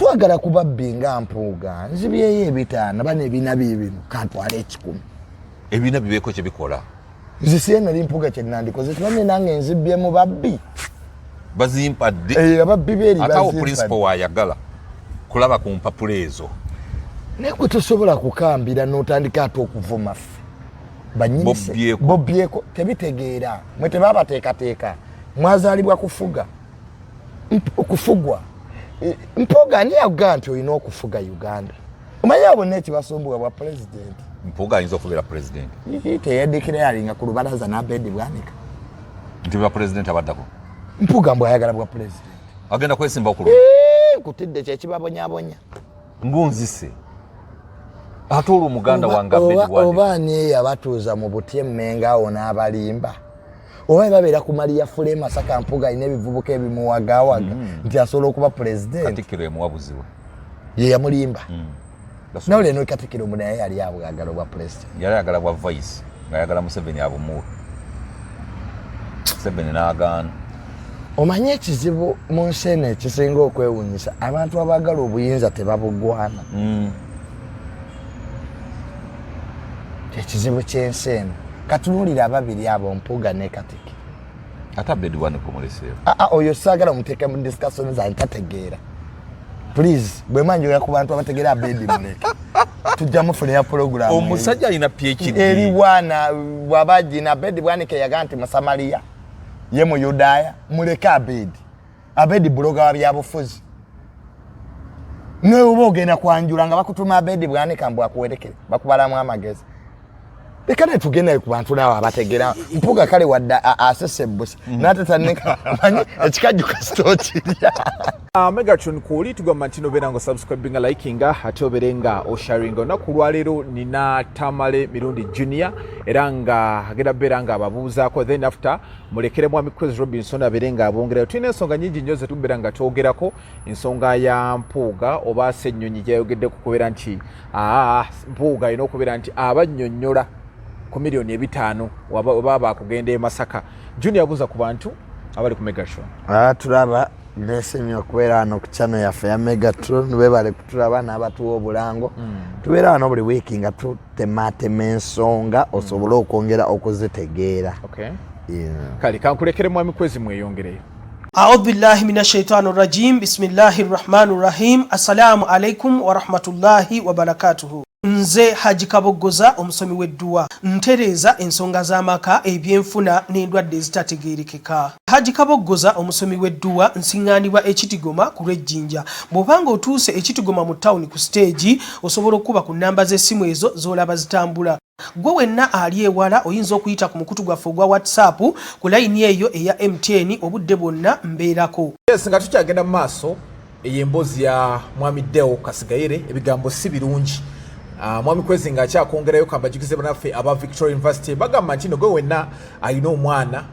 Twagala kubabbi nga Mpuuga, nzibyeyo 500, bano ebina biibino, kantwale 100. Ebina bibeeko kye bikola. Nze siye nali Mpuuga kye nandikoze, tibamye nange nzibbye mu babbi. Bazimpadde. Ababbi beeri Ate awo bazimpadde. principal waayagala kulaba ku mpapula ezo. Naye gwe tosobola kukambira n'otandika ate okuvuma ffe. Bannyini Bobbyeko. Bobbyeko tebitegeera. Mwe tebabateekateeka. Mwazaalibwa kufuga. Okufugwa. Mpuuga ani yakugaa nti olina okufuga Uganda? Omanyi abo bonna ekibasumbuwa bwa pulezidenti. Mpuuga ayinza okubeera pulezidenti. Ii, teyadeclaringa ku lubalaza n'Abedi Bwanika. Nti bwa pulezidenti abaddako. Mpuuga mbu ayagala bwa pulezidenti. Agenda kwesimba ku Nkutidde kye kibabonyabonya. Ngunzise. Ate olwo muganda wange Abedi Bwanika. Oba ani eyabatuuza mu buti emmenga awo n'abalimba? Oba babeera ku Maria Fule Masaka, Mpuuga alina ebivubuka ebimuwagawaga nti asobola okuba pulezidenti. Katikkiro emuwa buzibu. Ye yamulimba. Nawe leero Katikkiro mbu naye yali abwagala obwa pulezidenti. Yali ayagala bwa vice, ng'ayagala Museveni abumuwe. Museveni n'agaana. Omanyi ekizibu mu nsi eno ekisinga okwewuunyisa, abantu abaagala obuyinza tebabugwana. Ekizibu ky'ensi eno. Katunuulire ababiri abo, Mpuuga ne Katikkiro. Ate Abedi Bwanika omuleseewo. Oyo saagala omuteeke mu discussion zange, tategeera. Please, bwe mba njogera ku bantu abategeera, Abedi muleke. Tujja mufunira program. Omusajja alina PhD. Eri bwana bw'aba gina Abedi Bwanika yaga nti Musamaliya, ye Muyudaaya, muleke Abedi. Abedi buloga wa byabufuzi. Naye oba ogenda kwanjula nga bakutuma Abedi Bwanika mbu akuwerekere, bakubalamu amagezi. Leka naye tugende ku bantu naawe abategera. Mpuuga kale wadde asese bbusa. N'atatandika, manyi ekikajjo kasita okirya. Megatron kwoli tugamba nti nobeera nga osubscribinga, likinga, ate obeere nga osharinga. Olunaku lwaleero nina Tamale Mirundi Junior, era nga agenda beera nga ababuuzaako, then after mulekere mwami Chris Robinson abeere nga abongerayo. Tulina ensonga nyingi nnyo zetubeera nga twogerako, ensonga ya Mpuuga oba Ssennyonyi gyayogeddeko kubeera nti Mpuuga alina okubeera nti abannyonnyola ku miliyoni 5 oba bakugenda e Masaka. Junior abuuza ku bantu abali ku Megatron. Tulaba nesimye okubeera wano ku channel yaffe ya Megatron. Webale kutulaba n'abatuwa obulango. Tubeera wano buli wiiki nga tutematema ensonga osobole okwongera okuzitegeera. Kale kankulekere mwami Kwezi mweyongereyo. Audhu billahi min ashaitani rajim, bismillahi rahmani rahim. Assalamu alaikum warahmatullahi wabarakatuhu. Nze Haji Kaboggoza, omusomi w'edduwa, ntereeza ensonga z'amaka, ebyenfuna n'endwadde ezitategeerekeka. Haji Kaboggoza, omusomi w'edduwa, nsiŋŋaanibwa Ekitigoma ku lw'Ejjinja. Bw'obanga otuuse Ekitigoma mu tawuni ku siteegi, osobola okukuba ku nnamba z'essimu ezo z'olaba zitambula. Gwe wenna ali ewala oyinza okuyita ku mukutu gwaffe ogwa WhatsApp ku layini eyo eya MTN, obudde bwonna mbeerako. Yes, nga tukyagenda mu maaso, eyo emboozi ya mwami Deo Kasigayire, ebigambo si birungi. Mwami Kwezi nga akyakwongerayo, kambajukize banaffe aba Victoria University bagamba nti no gwe wenna alina omwana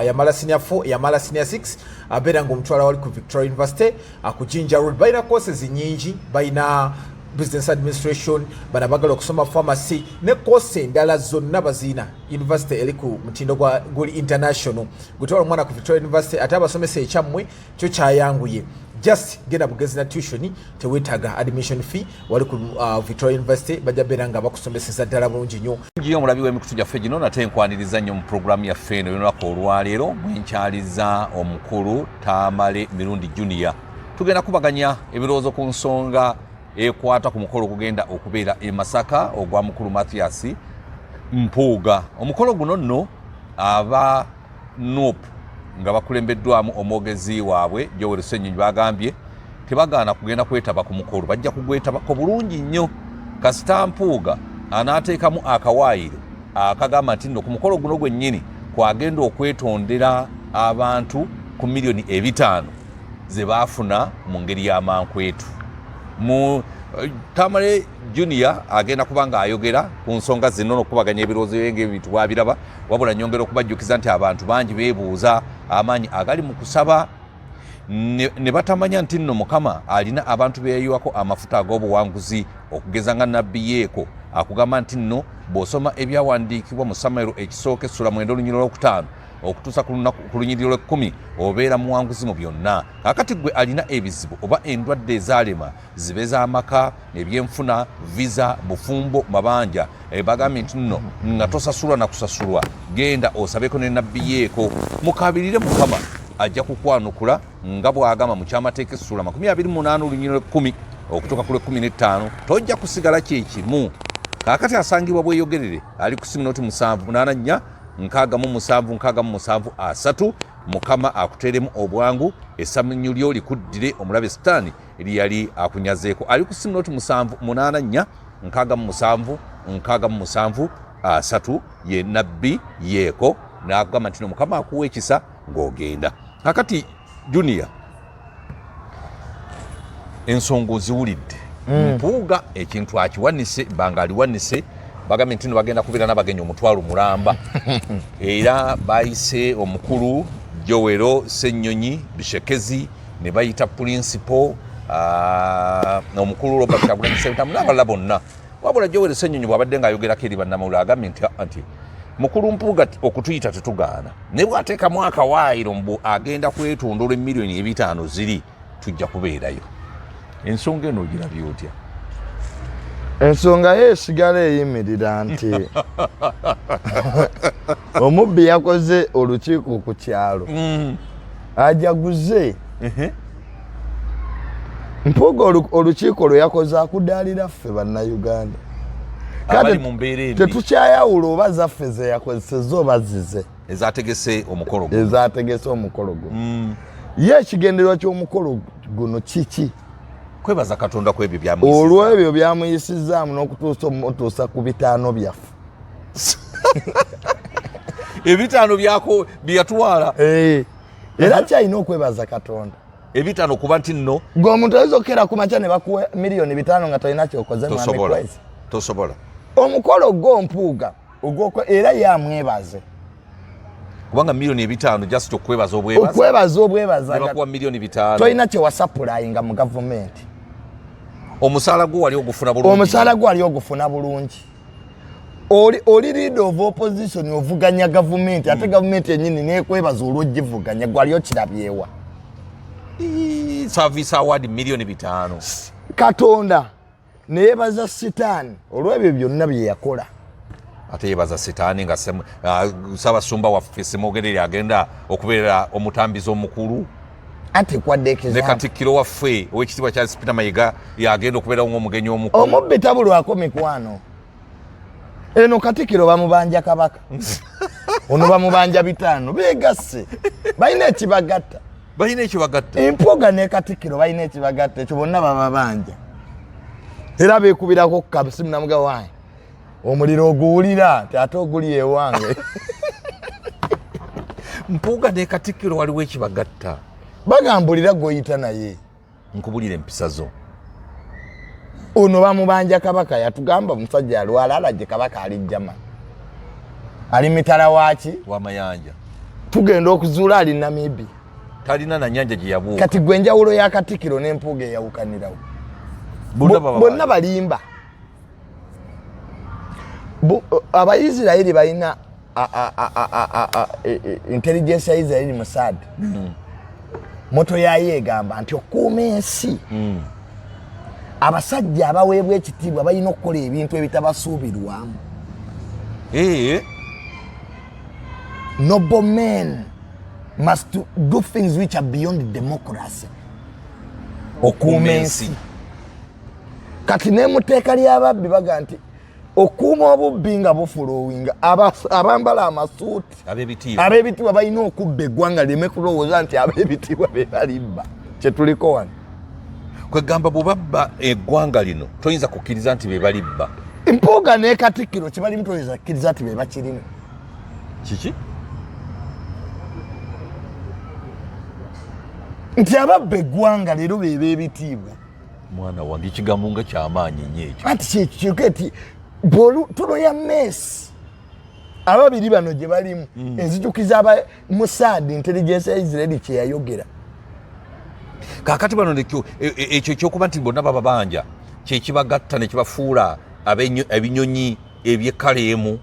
yamala senior 4, yamala senior 6, abeera nga omutwala wali ku Victoria University ku Jinja Road. Balina courses nyingi, balina business administration, bana bagala okusoma pharmacy ne course endala zonna baziina. University eri ku mutindo gwa guli international. Gutwala omwana ku Victoria University, ate abasomesa ekyammwe kyo kyayanguye, just genda bugezi na tuition, teweetaaga admission fee. Wali ku Victoria University bajja beera nga bakusomeseza ddala bulungi nnyo. Ngiyo omulabi w'emikutu gyaffe gino, nate nkwaniriza nnyo mu pulogulaamu yaffe eno y'olunaku olwaleero mwenkyaliza omukulu Tamale Mirundi Junior. Tugenda kubaganya ebirowoozo ku nsonga ekwata ku mukolo ogugenda okubeera e Masaka ogwa mukulu Mathias Mpuuga. Omukolo guno nno aba NUP nga bakulembeddwamu omwogezi waabwe Joel Ssenyonyi bagambye tebagaana kugenda kwetaba ku mukolo, bajja kugwetabako bulungi nnyo kasita Mpuuga anaateekamu akawaayiro akagamba nti nno ku mukolo guno gwennyini kwagenda okwetondera abantu ku miliyoni 500 ze baafuna mu ngeri y'amankwetu. Mu Tamale Junior agenda kuba ng'ayogera ku nsonga zino n'okukubaganya ebirowoozo bye ng'ebintu bw'abiraba. Wabula nyongera okubajjukiza nti abantu bangi beebuuza amaanyi agali mu kusaba ne batamanya nti nno Mukama alina abantu be yayiwako amafuta ag'obuwanguzi, okugeza nga Nabbi Yeeko akugamba nti nno bw'osoma ebyawandiikibwa mu Samwero ekisooka essula 9 olunyiriri olwokutaano. okutuusa ku lunaku ku lunyiriri lw'ekkumi obeera muwanguzi mu byonna. Kaakati ggwe alina ebizibu oba endwadde ezaalema zibe z'amaka, ebyenfuna, visa, bufumbo, mabanja, eh, bagambye nti nno nga tosasulwa na kusasulwa, genda osabeko ne nabbi yeeko mukabirire Mukama ajja kukwanukula nga bw'agamba mu kyamateeka essuula 28 olunyiriri lw'ekkumi okutuuka ku lw'ekkumi n'ettaano tojja kusigala kye kimu. Kaakati asangibwa Bweyogerere ali ku simu noti 784 67 67 30. Mukama akuteeremu obwangu essanyu lyo likuddire omulabe sitaani lyeyali akunyazeeko. Ali ku simu noti 784 67 67 30 ye nabbi yeeko n'agamba nti no Mukama akuwa ekisa ng'ogenda. Kakati Junior, ensonga oziwulidde. Mpuuga ekintu akiwanise, ebbanga aliwanise. Bagambye nti no bagenda kubeera n'abagenyi 500,000 era bayise omukulu Joel Ssenyonyi Bishekezi ne bayita principal omukulu Robert Kyagulanyi Ssentamu n'abalala bonna. Wabula Joel Ssenyonyi bw'abadde ng'ayogerako eri bannamawulire agambye nti mukulu Mpuuga okutuyita tetugaana, naye bw'ateekamu akawaayiro mbu agenda kwetunda olw'emiliyoni 500 ziri tujja kubeerayo. Ensonga eno ogirabye otya? Ensonga ye esigala eyimirira nti omubbi yakoze olukiiko ku kyalo ajaguze. Mpuuga olukiiko lwe yakoze akudaalira ffe bannayuganda. Abali mu mbeera embi. Tetukyayawula oba zaffe ze yakozesezza oba zize ezategese omukolo guno. Ezategese omukolo guno. Ye ekigendererwa ky'omukolo guno kiki? Kwebaza Katonda ku ebyo byamuyisizaamu. Olw'ebyo byamuyisizaamu n'okutuusa omutuusa ku 5 byaffe. 5 byako bye yatwala. Era kyalina okwebaza Katonda. 5 kuba nti nno. Gwe omuntu oyinza okukeera ku makya ne bakuwa miliyoni 5 nga tolina ky'okoze, mwami Tosobola. Kwezi. Tosobola. Omukolo gwo Mpuuga ogw'okwe era ye amwebaze. Kubanga miliyoni 5 just okwebaza obwebaza. Okwebaza obwebaza. Ne bakuwa miliyoni 5. Tolina kye wasappulayinga mu gavumenti. Omusaala gwo wali ogufuna bulungi. Omusaala gwo wali ogufuna bulungi. Oli leader of opposition ovuganya gavumenti, ate gavumenti yennyini neekwebaza olw'ogivuganya, gwe ali okirabyewa. Service award miliyoni 5. Katonda neyebaza Sitaani olw'ebyo byonna bye yakola. Ate yebaza Sitaani nga Ssaabasumba waffe Ssemogerere agenda okubeera omutambizi omukulu. Ate kwadde ekizamu. Ne Katikkiro waffe ow'ekitiibwa Charles Peter Mayiga yagenda okubeerawo ng'omugenyi omukulu. Omubbi tabulwako mikwano. Eno Katikkiro bamubanja Kabaka. Ono bamubanja 5. Beegasse. Balina ekibagatta. Balina ekibagatta. Empuuga ne Katikkiro balina ekibagatta ekyo bonna baba banja. Era beekubirako ku kasimu namuga wange. Omuliro oguwulira nti ate oguli ewange. Mpuuga ne Katikkiro waliwo ekibagatta. Bagambulira gw'oyita naye. Nkubulira empisa zo. Ono bamubanja Kabaka, yatugamba omusajja alwala alajje Kabaka ali Germany. Ali mitala waaki? W'amayanja. Tugenda okuzuula ali Namibia. Talina na nnyanja gye yabuuka. Kati gwe enjawulo ya Katikkiro n'Empuuga eyawukanirawo. Bonna baba Bonna balimba. Abayisirayiri balina intelligence ya Israeli Mossad. Moto yayo egamba nti okuuma ensi. Abasajja abaweebwa ekitiibwa balina okukola ebintu ebitabasuubirwamu. Noble men must do things which are beyond democracy. Okuuma ensi. Kati ne mu tteeka ly'ababbi baga nti okuuma obubbi nga bufulowinga, abambala amasuuti Ab'ebitiibwa. ab'ebitiibwa balina okubba eggwanga lireme kulowooza nti ab'ebitiibwa be balibba. Kye tuliko wano. Kwegamba bw'obabba eggwanga lino toyinza kukkiriza nti be balibba. Mpuuga ne Katikkiro kye balimu toyinza kukkiriza nti be bakirimu. Kiki? Nti ababba eggwanga leero be b'ebitiibwa. Mwana wange ekigambo nga kyamaanyi nnyo ekyo. Anti kyekyo nti tulo ya mesi ababiri bano gye balimu enzijukiza aba Mossad intelligence ya Israeli kye yayogera. Kaakati bano ekyo ekyokuba nti bonna baba banja kye kibagatta ne kibafuula ebinyonyi eby'ekkala emu.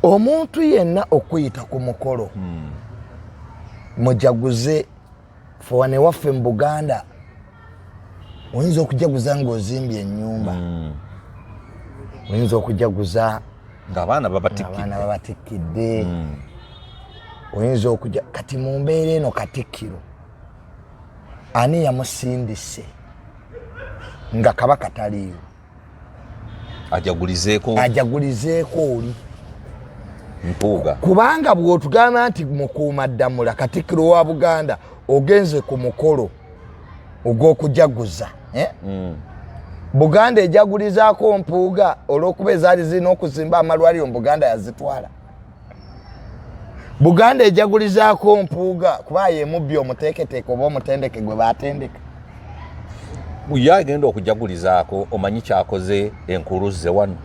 Omuntu yenna okuyita ku mukolo mujaguze. Fe wano ewaffe mu Buganda oyinza okujaguza ng'ozimbye ennyumba, oyinza okujaguza ng'abaana babatikkidde, abaana babatikkidde, oyinza okuja. Kati mu mbeera eno Katikkiro ani yamusindise nga Kabaka taliiwo? Ajagulizeeko, ajagulizeeko oli Mpuuga. Kubanga bw'otugamba nti Mukuuma Ddamula Katikkiro wa Buganda ogenze ku mukolo ogw'okujaguza, eh? Buganda ejagulizaako Mpuuga olw'okuba ezaali zirina okuzimba amalwaliro mu Buganda yazitwala. Buganda ejagulizaako Mpuuga kuba yemubbi omuteeketeeke oba omutendeke gwe batendeka. Ye agenda okujagulizaako, omanyi kyakoze enkuluze wano.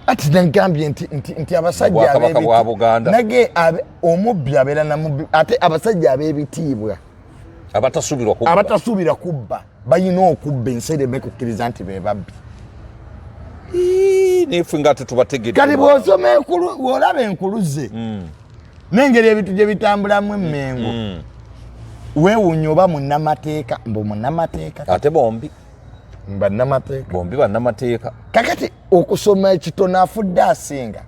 Ati nagambye nti abasajja Obwakabaka bwa Buganda. Nage omubbi abeera namubbi, ate abasajja ab'ebitiibwa abatasuubirwa kubba, abatasuubira kubba balina okubba ensi ereme kukkiriza nti be babbi. Nefe nga tetubategedde. Kati bw'osoma enkulu, bw'olaba enkuluze n'engeri ebintu gye bitambulamu emmengo, weewuunya oba munnamateeka, mbu munnamateeka. Ate bombi bannamateeka. Bombi bannamateeka. Kakati okusoma ekitono afudde asinga.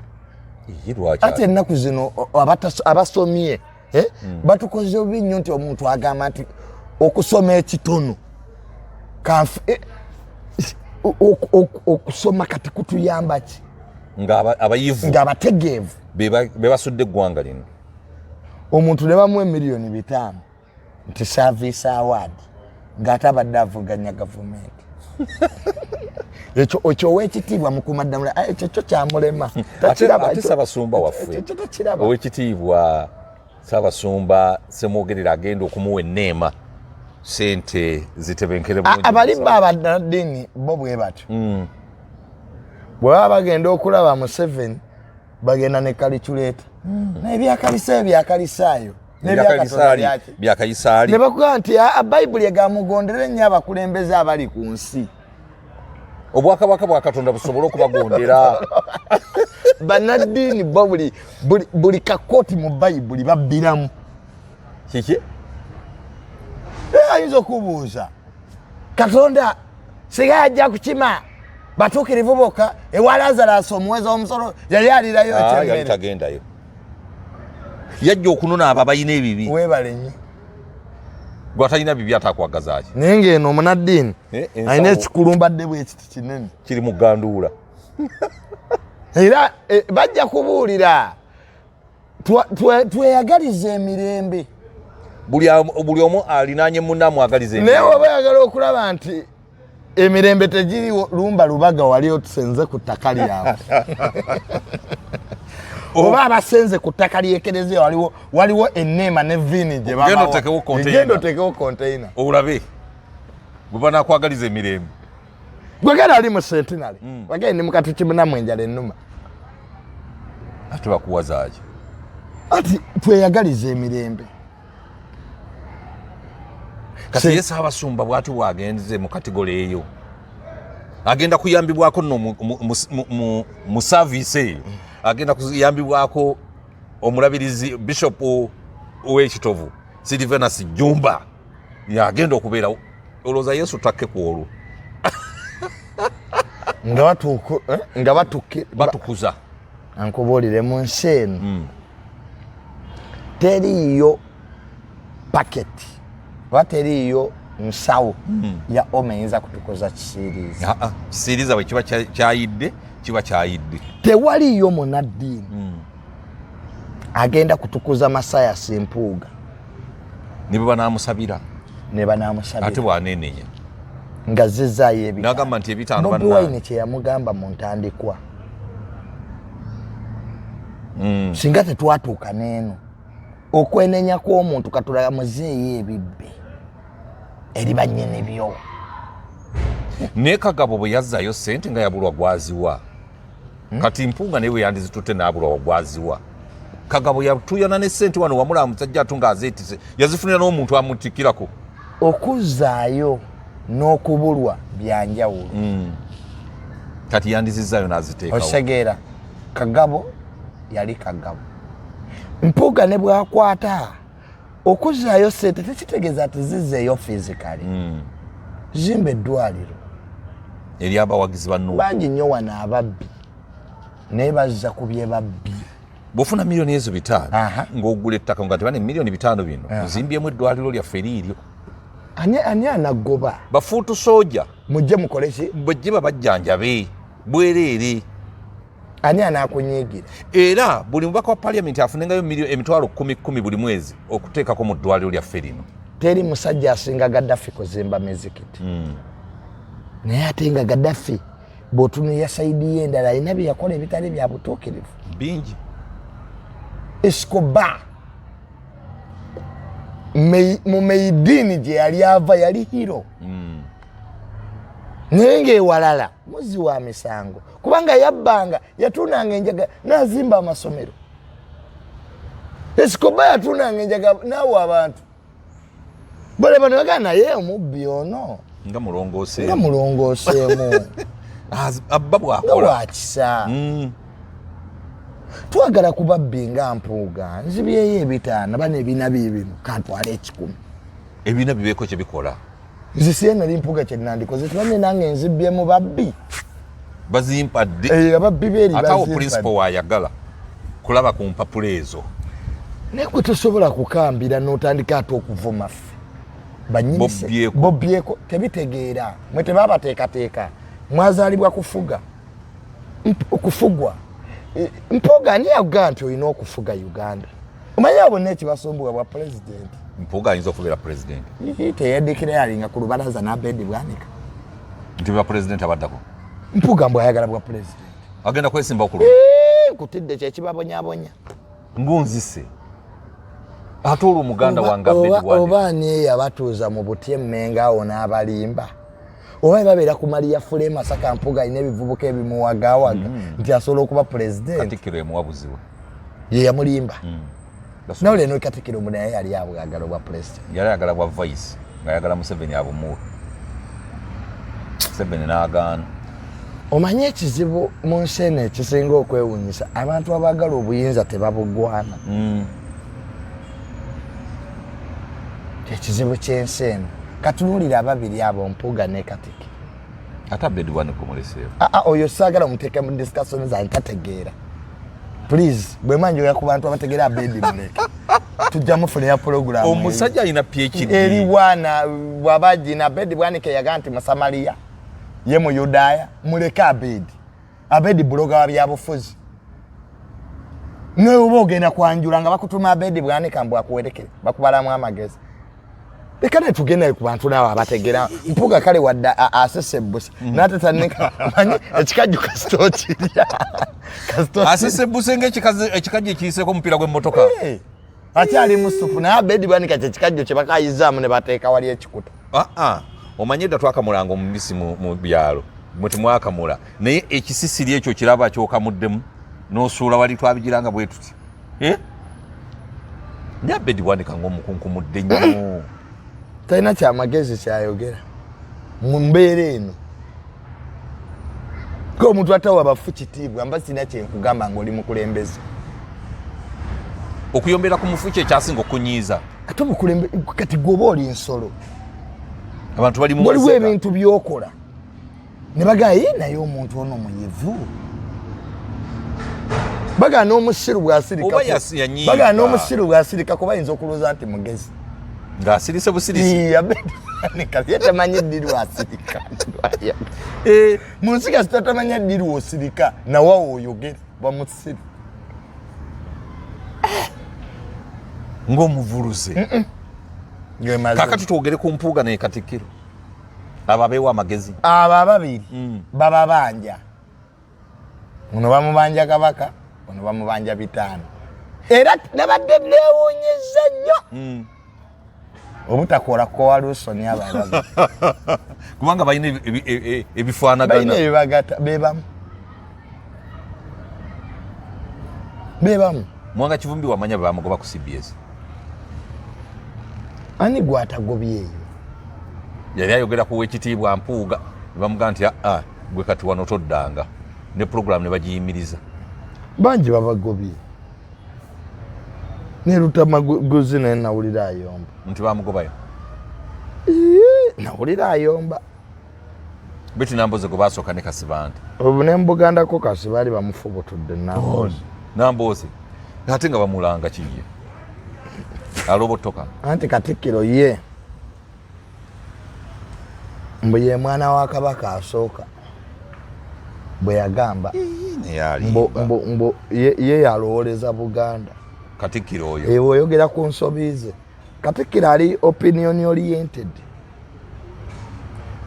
Ye lwaki? Ate ennaku zino abasomye, eh, batukoze bubi nnyo nti omuntu agamba nti okusoma ekitono eh, okusoma kati kutuyamba ki? Nga abayivu, nga abategeevu be basudde eggwanga lino. Omuntu ne bamuwa 5,000,000 nti service award, ng'ate abadde avuganya gavumenti. Ekyo owekitiibwa Mukuumaddamula, ah, ekyo kyo kyamulema. Ate Ssabasumba waffe ekyo takiraba. Owekitiibwa Ssaabasumba Semwogerera agenda okumuwa enneema, sente zitebenkere bulungi. Abalimba abannaddiini bo bwe batyo. Bwe baba bagenda okulaba Museveni, bagenda ne calculator, naye byakalisaayo byakalisaayo. Byakayisaali. Ne bakugamba nti Bayibuli egamugondere nnyo abakulembeze abali ku nsi, obwakabaka bwa Katonda busobole okubagondera. Bannaddiini bo buli kakooti mu Bayibuli babbiramu. Kiki? Ayinza okubuuza Katonda singa yajja kukima batuukirivu bokka, ewa Lazarasi omuweza omusolo yali alirayo ekyemmere? Tagendayo, yajja okunona abo abalina ebibi. Weebale nnyo. Gwatalina bibi atakwagazaki? Naye ng'eno omunaddiini alina ekikulumbadde bwe kiti kinene. Kiri mu ganduula. Era bajja kubuulira tweyagaliza emirembe. Buli omu alinanye munne amwagaliza. Naye waba oyagala okulaba nti emirembe tegiriwo, lumba Lubaga wali otusenze ku ttaka lyabwe, oba abasenze ku ttaka ly'ekereziya, waliwo enneema ne viini gye Genda otekewo container. Genda otekewo container. Olabe gwe banakwagaliza emirembe. Gwegenda ali mu Centenary, wagenda ndi mukati kimunamu enjala ennuma. Ate bakuwa zaaki? Ati tweyagaliza emirembe. Kati ye Ssaabasumba bwati bwagenze mu category eyo, agenda kuyambibwako nno mu service eyo, agenda kuyambibwako omulabirizi Bishop w'Ekitovu Silvanus Jumba, yagenda okubeerawo. Olowooza Yesu takke ku olwo? Nga batuuku, nga batuki batukuza. Nkubuulire, mu nsi eno teriiyo paketi oba teriiyo nsawo ya Omo eyinza kutukuza kisiiriiza. Ah, ah, kisiiriza bwe kiba kyayidde, kiba kyayidde. Tewaliiyo munaddiini agenda kutukuza Masayasi Mpuuga. Ne bwe banaamusabira. Ne banaamusabira. Ate bw'aneenenya nga zizaayo ebitaano. N'agamba nti 500 Bobi bannange. Wine kye yamugamba mu ntandikwa, singa tetwatuuka n'eno okwenenya kw'omuntu, katulaba muzeeyo ebibbe eri bannyini byo. Naye Kagabo bwe yazzayo sente nga yabulwa gwaziwa. Kati Mpunga naye bwe yandizitutte n'abulwa gwaziwa. Kagabo yatuyana ne sente wano, wamulaba musajja atu ng'azeetise, yazifunira n'omuntu amutikkirako. Okuzzaayo n'okubulwa byanjawulo. Kati yandizizaayo n'aziteekawo. Okitegeera, Kagabo Yali Kagabo. Mpuuga ne bwakwata okuzzaayo sente tekitegeeza nti zizzeeyo physically. Zimba eddwaliro eri abawagizi ba Nuupu. Bangi nnyo wano ababbi, naye bazza ku bye babbi. Bw'ofuna miliyoni ezo 500 ng'ogula ettaka nga tebane miliyoni 500 bino nzimbyemu eddwaliro lyaffe liiryo. Ani anaggoba? Bafuutu sooja. Mujje mukole ki? Bwejje babajjanjabe bwereere. Ani anakunyiigira? Era buli mubaka wa paliamenti afunengayo 100,000 buli mwezi okuteekako mu ddwaliro lyaffe lino. Teri musajja asinga Gaddafi kuzimba mizikiti. Naye ate nga Gaddafi bw'otunulira side ye endala, alina bye yakola ebitali bya butuukirivu. Bingi. Escobar mu Medellin gye yali ava yali hero. Naye ng'ewalala muzzi wa misango, kubanga yabbanga, yatundanga enjaga n'azimba amasomero. Escobar yatundanga enjaga naawe abantu baleba nebagaa, naye omubbi ono nga mulongoose. Nga mulongooseemu. Abba nga bwakola. Wakisa. Twagala kubabbi nga Mpuuga, nzibyeyo 500, bana ebina biibino, kantwale 100. Ebiina bibeeko kye bikola. Nze siye nali Mpuuga, kyenandikoze tibanye nange nzibbye mu babbi. Bazimpadde. Eh, ababbi beeri. Ate awo bazimpadde. Principal waayagala kulaba ku mpapula ezo. Naye gwe tosobola kukambira n'otandika ate okuvuma ffe Bannyini Bobbyeko. Bobbyeko tebitegeera. Mwe tebabateekateeka, mwazaalibwa kufuga. Okufugwa. Mpuuga ani yakugaa nti olina okufuga Uganda? Omanyi abo bonna ekibasumbuwa bwa pulezidenti. Mpuuga ayinza okubeera pulezidenti. Teyedeclaringa ku lubalaza n'Abedi Bwanika. Nti bwa pulezidenti abaddako. Mpuuga mbw ayagala bwa pulezidenti. Agenda kwesimba okulu. Nkutidde kyekibabonyabonya. Ngunzise ate olwo muganda wange Abedi Bwanika. Oba ani eyabatuuza mu buti emmenga awo n'abalimba? Oba babeera ku Maliya Fule Masaka, Mpuuga alina ebivubuka ebimuwagawaga nti asobola okuba pulezidenti. Katikkiro emuwabuziwe. Ye yamulimba. Nawe leno katikkiro mbu naye yali abwagala obwa pulezidenti. Yali ayagala bwa vice, ng'ayagala Museveni abumuwe, Museveni n'agaana. Omanye ekizibu mu nsi eno ekisinga okwewunyisa, abantu abaagala obuyinza tebabugwana. Ekizibu ky'ensi eno, katunuulira ababiri abo, Mpuuga ne Katiki. Ate Abedi Bwanika omuleseewo. Ah, oyo saagala muteeke mu discussion zange, tategeera. Please, bwe manjogera ku bantu abategeera, Abedi muleke, tujja mufunira program. Omusajja alina PhD. Eri bwana bwaba gina Abedi Bwanika yagaa nti Musamaliya, ye Muyudaaya, muleke Abedi. Abedi blogger wa byabufuzi. Naye oba ogenda kwanjula nga bakutuma Abedi Bwanika mbu akuwerekere, bakubalamu amagezi. Leka naye tugenda ku bantu naawe abategera. Mpuga kale wadde asesebbusa n'atatandika, manyi ekikajjo kasita okirya. Kasita okirya. Asesebuse ng'ekikajjo ekiyiseeko omupiira gw'emmotoka. Eh, akyali mu supu. Naye Abedi Bwanika kyekikajjo kye bakayizaamu ne bateeka wali ekikuta. Ah, ah. Omanye edda twakamulanga omubisi mu byalo, mwe temwakamula, naye ekisisiri ekyo kiraba kyokamuddemu n'osuula wali, twabigiranga bwe tuti. Eh? Naye Abedi Bwanika ng'omukunkumudde nnyo. Talina kyamagezi kyayogera mu mbeera eno. Ko omuntu atawa bafu kitiibwa, mba sirina kyenkugamba ng'oli mukulembeze. Okuyombera ku mufu kyekyasinga okunyiiza. Ate omukulembe kati gwoba oli nsolo. Abantu bali mu waliwo maziga. Ebintu byokola ne bagamba, "Ye, naye omuntu ono muyivu." Bagamba n'omusiru bw'asirika Oba yanyiiga. Bagamba n'omusiru bw'asirika kuba ayinza okulowooza nti mugezi. Ng'asirise busirisi. Iya, Abedi Bwanika ye tamanyi ddi lwasirika. Eh, mu nsi kasita tamanya ddi lwosirika, nawawe oyogera bamusiru. Ng'omuvuluze. Kakati twogere ku Mpuuga naye katikkiro, abo abeewa amagezi. Abo ababiri baba banja, ono bamubanja kabaka, ono bamubanja 500. Era nabadde newuunyizza nnyo obutakola coalition abo ababiri. Kubanga balina ebifaanagana. Balina ebibagata, bebamu, bebamu. Mwanga Kivumbi wamanya bamugoba ku CBS. Ani gwatagobyeeyo? Yali ayogera ku wekitiibwa Mpuuga ne bamugaa nti aa, gwe kati wano toddanga, ne program ne bagiyimiriza. Bangi babagobye ne Lutamaguzi naye nawulira ayomba nti bamugobayo. Nawulira ayomba. Beti Namboze gwe basooka ne Kasibante. Obu ne mubugandako kasi baali bamufubutudde Namboze. Namboze ate nga bamulanga kiye alobotoka. Anti Katikkiro ye mbu ye mwana wa Kabaka asooka bwe yagamba mbu ye yalowooleza Buganda. Katikkiro oyo oyogera ku nsobi ze. Katikkiro ali opinion oriented.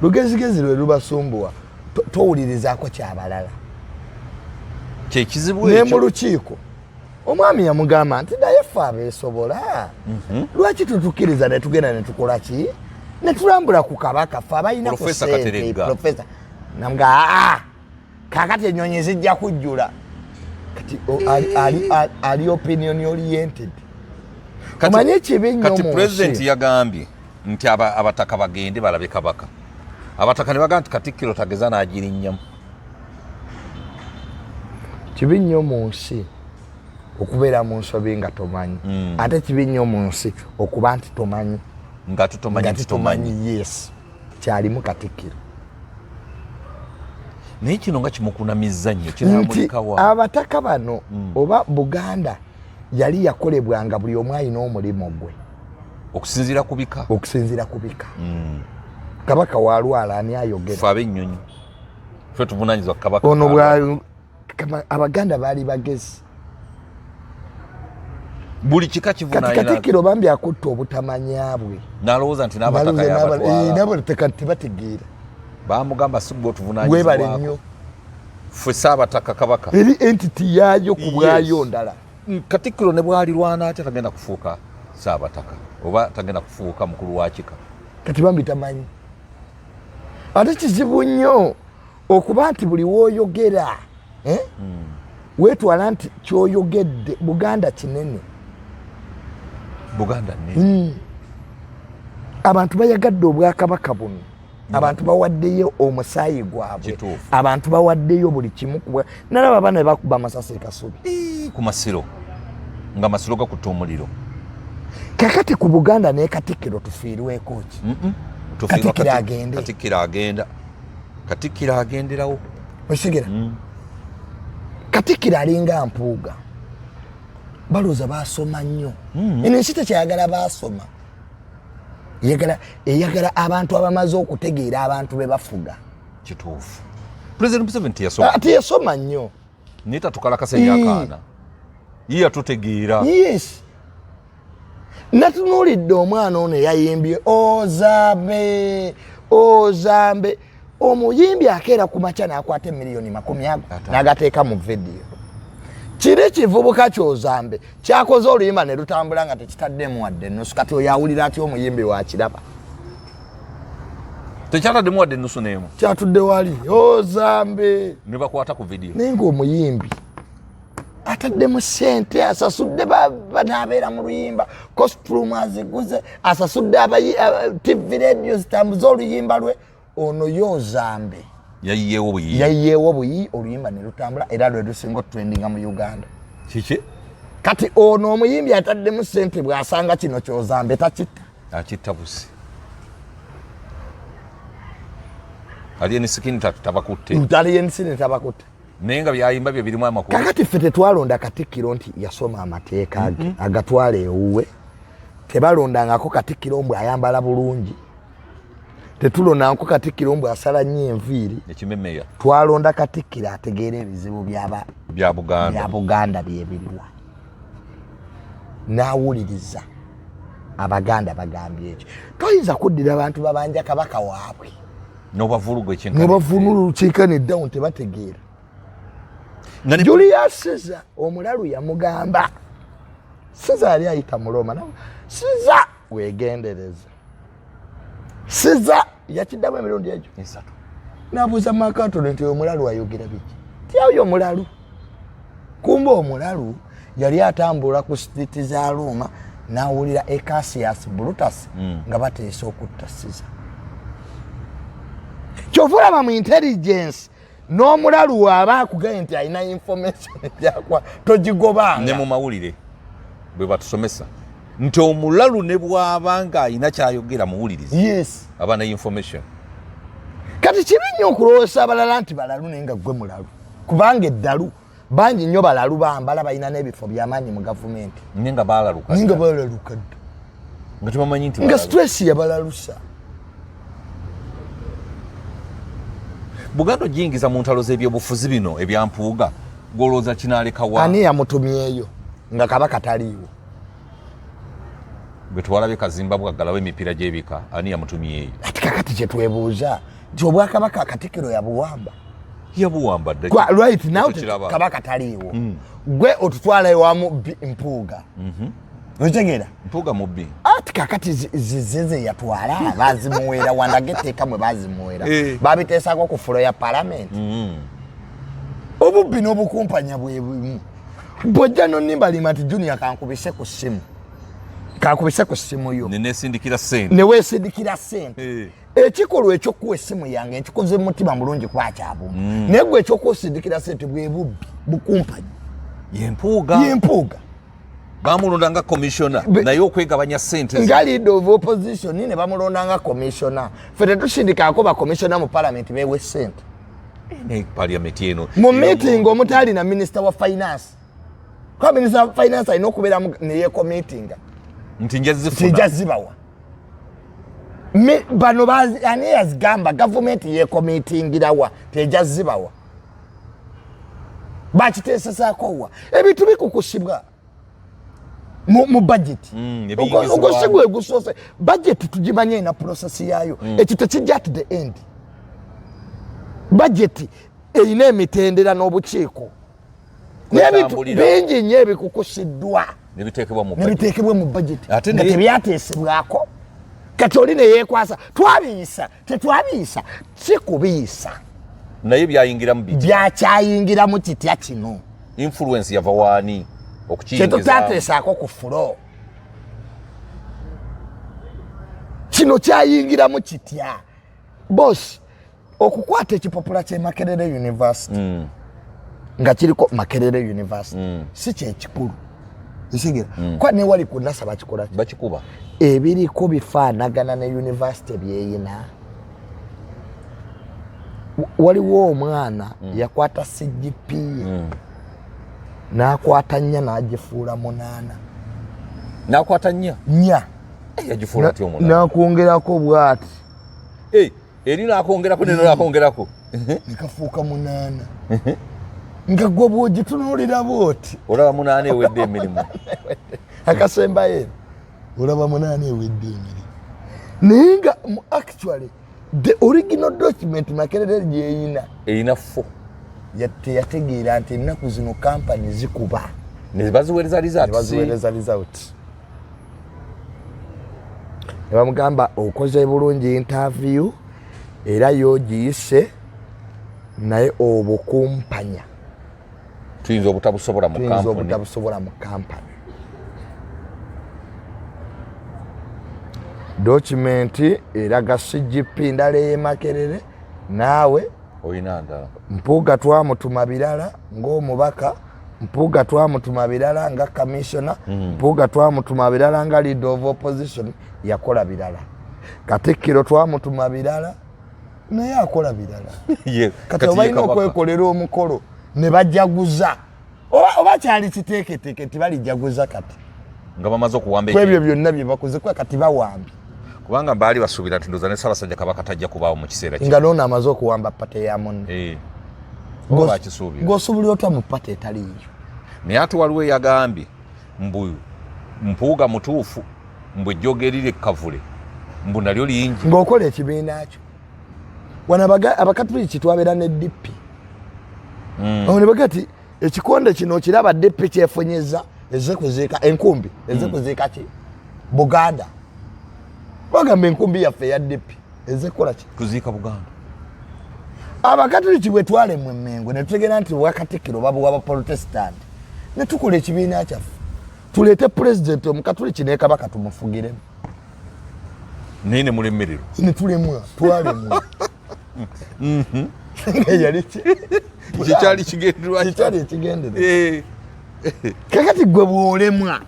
Lugezigezi lwe lubasumbuwa, towulirizaako kyabalala. Kyekizibu ekyo. Ne mu lukiiko omwami yamugamba nti naye ffe abeesobola lwaki tutukkiriza ne tugenda ne tukola ki ne tulambula ku Kabaka ffe abalina ku ssente. Profesa namuga aa kakati ennyonyi zijja kujjula. Kati ali opinion oriented. Omanye ekibi nnyo kati President yagambye nti abataka bagende balabe Kabaka. Abataka ne bagamba nti Katikkiro tageza n'agirinnyamu. Kibi nnyo mu nsi okubeera mu nsobi nga tomanyi. Ate kibi nnyo mu nsi okuba nti tomanyi. Nga tutomanyi. Tomanyi, yes. Kyalimu Katikkiro. Naye kino nga kimukunamizza nnyo. Nti abataka bano oba Buganda yali yakolebwanga buli omu alina omulimu gwe. Okusinziira ku bika. Okusinziira ku bika. Kabaka walwala ani ayogera? Ffe ab'ennyonyi ffe tuvunanyizibwa Kabaka. Ono Abaganda baali bagezi. Buli kika kivunanyizibwa. Kati Katikkiro bambi akutta obutamanya bwe. N'alowooza nti n'abataka yabatwala. N'abataka tebategeera. Bamugamba si gwe otuvunanyizibwako. Webale nnyo. Ffe Saabataka Kabaka. Eri entity yaayo ku bwayo ndala. Katikkiro ne bwalirwana atya tagenda kufuuka Saabataka oba tagenda kufuuka mukulu wa kika. Kati bambi tamanyi. Ate kizibu nnyo okuba nti buli w'oyogera weetwala nti ky'oyogedde Buganda kinene. Buganda nnene. Abantu bayagadde obwakabaka buno. Abantu bawaddeyo omusaayi gwabwe. Abantu bawaddeyo buli kimu. Nalaba abaana bakuba amasasi e Kasubi. Ku masiro. Nga masiro gakutta omuliro. Kakati ku Buganda ne Katikkiro tufiirweko ki? Katikkiro agende. Katikkiro agenda. Katikkiro agenderawo. Osigera. Katikkiro alinga Mpuuga. Balowooza baasoma nnyo. Eno ensi tekyayagala baasoma. Eyagala abantu abamaze okutegeera abantu be bafuga. Kituufu. President Museveni teyasoma. Teyasoma nnyo. Naye tatukalakasa ebyakaana. Ye yatutegeera. Yes. Natunuulidde omwana ono eyayimbye Ozambe Ozambe. Omuyimbi akeera ku makya n'akwata emiliyoni 20 n'agateeka mu vidiyo. Kiri kivubuka ky'Ozambe kyakoze oluyimba ne lutambula nga tekitaddemu wadde ennusu. Kati oyo awulira atya omuyimbi wakiraba? Tekyataddemu wadde ennusu n'emu. Kyatudde wali Ozambe ne bakwata ku vidiyo. Naye ng'omuyimbi ataddemu ssente, asasudde banaabeera mu luyimba, costume aziguze, asasudde TV radio zitambuze oluyimba lwe. Ono y'Ozambe yayiyeewo buyi. Yayiyeewo buyi oluyimba ne lutambula era lwe lusinga otrendinga mu Uganda. Kiki? Kati ono omuyimbi ataddemu ssente bw'asanga kino ky'Ozambe takitta. Akitta busi. Alien Skin tabakutte. Alien Skin tabakutte. Naye nga byayimba bye birimu amakulu. Kakati ffe tetwalonda Katikkiro nti yasoma amateeka ge agatwala ewuwe. Tebalondangako Katikkiro mbu ayambala bulungi. Tetulondangako Katikkiro mbu asala nnyo enviiri. Ekimemeya. Twalonda Katikkiro ategeera ebizibu bya Buganda. Bya Buganda byebiriwa. N'awuliriza Abaganda bagambye ekyo. Toyinza kuddira abantu babanja Kabaka waabwe. N'obavuluga ekyenkanidde. N'obavulula ekyenkanidde awo tebategeera. Julius Caesar omulalu yamugamba. Caesar yali ayita mu Roma. Caesar weegendereze. Caesar yakiddamu emirundi egyo esatu. N'abuuza Mark Antony nti omulalu ayogera biki? Ti oyo omulalu. Kumbe omulalu yali atambula ku street za Roma n'awulira Cassius Brutus nga bateesa okutta Caesar. Kyova olaba mu intelligence N'omulalu waaba akugaye nti alina information gyakwa togigobanga. Ne mu mawulire bwe batusomesa nti omulalu ne bw'aba ng'alina kyayogera muwulirize. Yes. Aba ne information. Kati kibi nnyo okulowooza abalala nti balalu naye nga ggwe mulalu, kubanga eddalu bangi nnyo balalu bambala balina n'ebifo byamaanyi mu gavumenti naye nga balaluka naye nga balaluka dda nga tebamanyi nti nga stress yabalalusa. Buganda ogiyingiza mu ntalo z'ebyobufuzi bino ebya Mpuuga, gw'olowooza kinaaleka wa? Ani yamutumyeyo nga Kabaka taliiwo? Bwe twalabye Kazimba bwaggalawo emipiira gy'ebika, ani yamutumyeyo? Ati kakati kye twebuuza nti obwakabaka Katikkiro yabuwamba. Yabuwamba dda. Right now Kabaka taliiwo, gwe otutwala ewa mubbi Mpuuga. Otegeera? Mpuuga mubbi. Ati kakati zize yatwala bazimuweera wandaga etteeka mwe bazimuweera babiteesako ku fulo ya palamenti. Obubbi n'obukumpanya bwe bumu. Bwojja nonimbalima nti Junior kankubise ku ssimu, kankubise ku ssimu yo nenesindikira sente, newesindikira sente. Ekikolwa ekyokuwa essimu yange nkikoze mutima mulungi kwakyabumba, naye gwe ekyokusindikira sente bwe bubbi, bukumpanya. Yempuuga. Yempuuga. Bamulonda nga commissioner naye okwegabanya sente nga leader of opposition ne bamulonda nga commissioner. Ffe tetusindikako ba commissioner mu parliament bewe sente. Ne parliament eno mu meeting omutali na minister wa finance, kwa minister wa finance alina okubeera neye committinga nti nja zifuna, nja zibawa. Bano ani yazigamba gavumenti yekomitingirawa tejja zibawa, bakiteesezaako wa? Ebintu bikukusibwa mu budget. Ogwo si gwe gusoose. Budget tugimanye ina process yaayo. Ekyo tekijja at the end. Budget erina emitendera n'obukiiko n'ebintu bingi nnyo ebikukusiddwa nebiteekebwa mu budget nga tebyateesebwako. Kati oli neyeekwasa twabiyisa, tetwabiyisa, si kubiyisa naye byayingiramu bitya? Byakyayingiramu kitya kino? Influence yava waani okukiyingiza? Kyetutateesaako ku fulo kino kyayingiramu kitya? Boss, okukwata ekipapula kye Makerere University nga kiriko Makerere University si kyekikulu, nsigira kwa newali ku NASA bakikola ki? Bakikuba. Ebiriko bifaanagana ne university byeyina. Waliwo omwana yakwata CGP n'akwata 4 n'agifuula 8. N'akwata 4? 4. Yagifuula atya omunaana? N'akwongerako bw'ati. Eri n'akwongerako neno n'akwongerako. Nekafuuka 8. Nga gwe bw'ogitunuulira bw'oti olaba 8 ewedde emirimu. Akasembayo eno olaba 8 ewedde emirimu, naye nga actually the original document Makerere gyeyina erina 4. Teyategeera nti ennaku zino kampani zikuba ne baziweereza results. Ne baziweereza results ne bamugamba okoze bulungi interview era yogiyise, naye obukumpanya tuyinza obutabusobola mu tuyinza kampuni. Obutabusobola mu kampani. Document eraga CGP ndala ey'e Makerere, naawe olina ndala. Mpuuga twamutuma birala ng'omubaka, Mpuuga twamutuma birala nga commissioner, Mpuuga twamutuma birala nga leader of opposition, yakola birala. Katikkiro twamutuma birala, naye akola birala. Kati obalina okwekolera omukolo ne bajaguza oba kyali kiteeketeeke nti balijaguza kati nga bamaze okuwamba kwebyo byonna bye bakoze, kuba kati bawambye. Kubanga baali basuubira nti ndowooza ne Ssaabasajja Kabaka tajja kubaawo mu kiseera kino. Nga noono amaze okuwamba party ya munne. Oba bakisuubira. Ng'osuubulira otya mu party etaliiyo? Naye ate waliwo eyagambye mbu Mpuuga mutuufu, mbu ejjooga eriri ekkavule mbu nalyo lingi. Ng'okola ekibiina kyo wano abakatuliki twabeera ne DP. Awo ne baga ti ekikonde kino okiraba, DP kyefunyeza ezze kuziika enkumbi, ezze kuziika ki Buganda. Bagamba enkumbi yaffe eya DP ezze kukola ki? Kuziika Buganda. Abakatuliki bwe twalemwa Emmengo ne tutegeera nti obwakatikkiro babuwa Baprotestant, ne tukola ekibiina kyaffe tuleete pulezidenti omukatuliki ne Kabaka tumufugiremu. Naye ne mulemererwa. Ne tulemwa, twalemwa. Yali Kikyali kigendererwa. Kikyali ekigendererwa. Eh. Kakati gwe bw'olemwa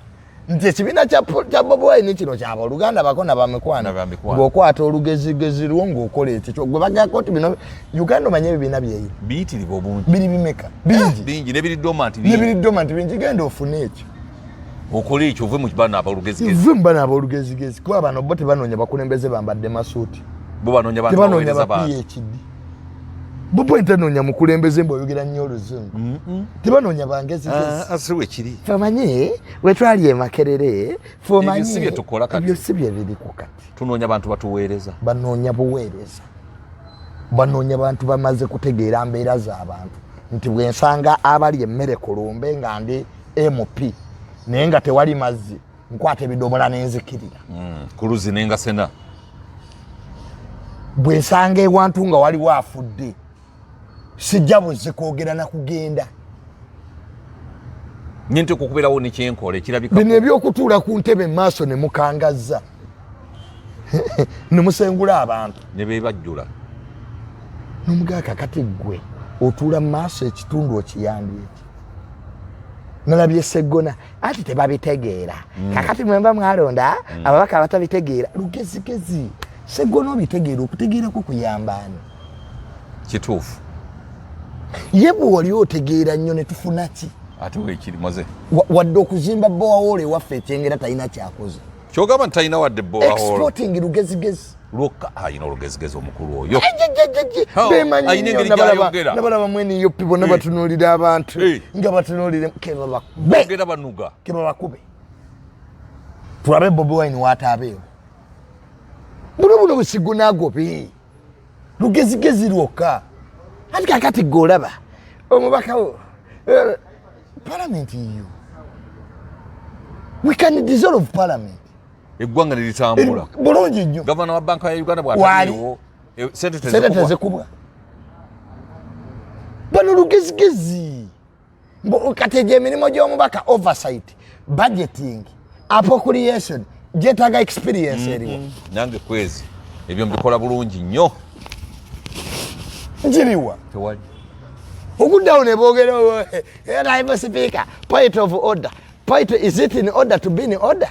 nti ekibiina kya Bobi Wine kino kyabaluganda bako nabamikwano, Nabamikwano. ng'okwata olugezigezi lwo ng'okola ekikyo gwe bagako nti bino Uganda omanye ebibiina byeyo Biyitirivu obungi. Biri bimeka? Bingi. Bingi, nebiri dormant bingi. Nebiri dormant bingi. Genda ofune ekyo. Okole ekyo, ove mu bano abalugezigezi. Ve mu bano ab'olugezigezi, kuba bano bo tebanoonya bakulembeze bambadde masuuti. Bo banoonya bantu Tebanoonya baweereza ba bantu. PhD. Bobi Wine tanoonya mukulembeze mbu oyogera nnyo oluzungu. Tebanoonya bangezigezi. Ah, si bwe kiri. Fe omanyi wetwali e Makerere, fe omanyi Ebyo si bye tukola kati. Ebyo si bye biriku kati. Tunoonya bantu batuweereza. Banoonya buweereza, banoonya bantu bamaze kutegeera mbeera z'abantu, nti bwensanga abali emmere ku lumbe nga ndi MP naye nga tewali mazzi, nkwata ebidomola n'enzikirira. Ku luzzi nengasena. Bwensanga ewantu nga waliwo afudde, sijja buzzi kwogera na kugenda. Nyinteeka okubeerawo nekyenkola ekirabika. Bino ebyokutuula ku ntebe maaso ne mukangazza ne musengula abantu ne bebajjula. Nomugaa, kakati ggwe otuula mu maaso, ekitundu okiyambye eki? Nalabye Seggona anti tebabitegeera. Kakati mwemba mwalonda ababaka abatabitegeera lugezigezi. Seggona obitegeera, okutegeerako kuyambaani? Kituufu. Ye bwe wali otegeera nnyo ne tufuna ki? Ate wekiri moze. Wadde okuzimba borehole ewaffe ekyengera talina kyakoze. Kyogamba nti talina wadde borehole? Exporting lugezigezi. Lwokka ayina olugezigezi omukulu oyo. Ejjejjejje. Oh, Bemanyi ayina nnyo, engeri gy'ayogera. Nabalaba mweniyo bonna batunuulira abantu nga batunuulire kebabakube. Ogera banuga. Kebabakube, tulabe Bobi Wine wataabeewo. Buno buno busigunaagobe lugezigezi lwokka. Ati kakati gwe olaba omubaka wo palamenti yo, we can dissolve parliament. Eggwanga ne litambula. Bulungi nnyo. Gavana wa banka ya Uganda Waali. bwataliiwo, sente sente tezikubwa. Tezikubwa. Bano lugezigezi. Kati egyo emirimu gy'omubaka, oversight, budgeting, appropriation, gyetaaga experience eriwo? Nange kwezi ebyo mbikola bulungi nnyo. Giriwa? Tewali. Okuddawo ne boogera, "Honorable Speaker, point of order, point, is it in order to be in order?"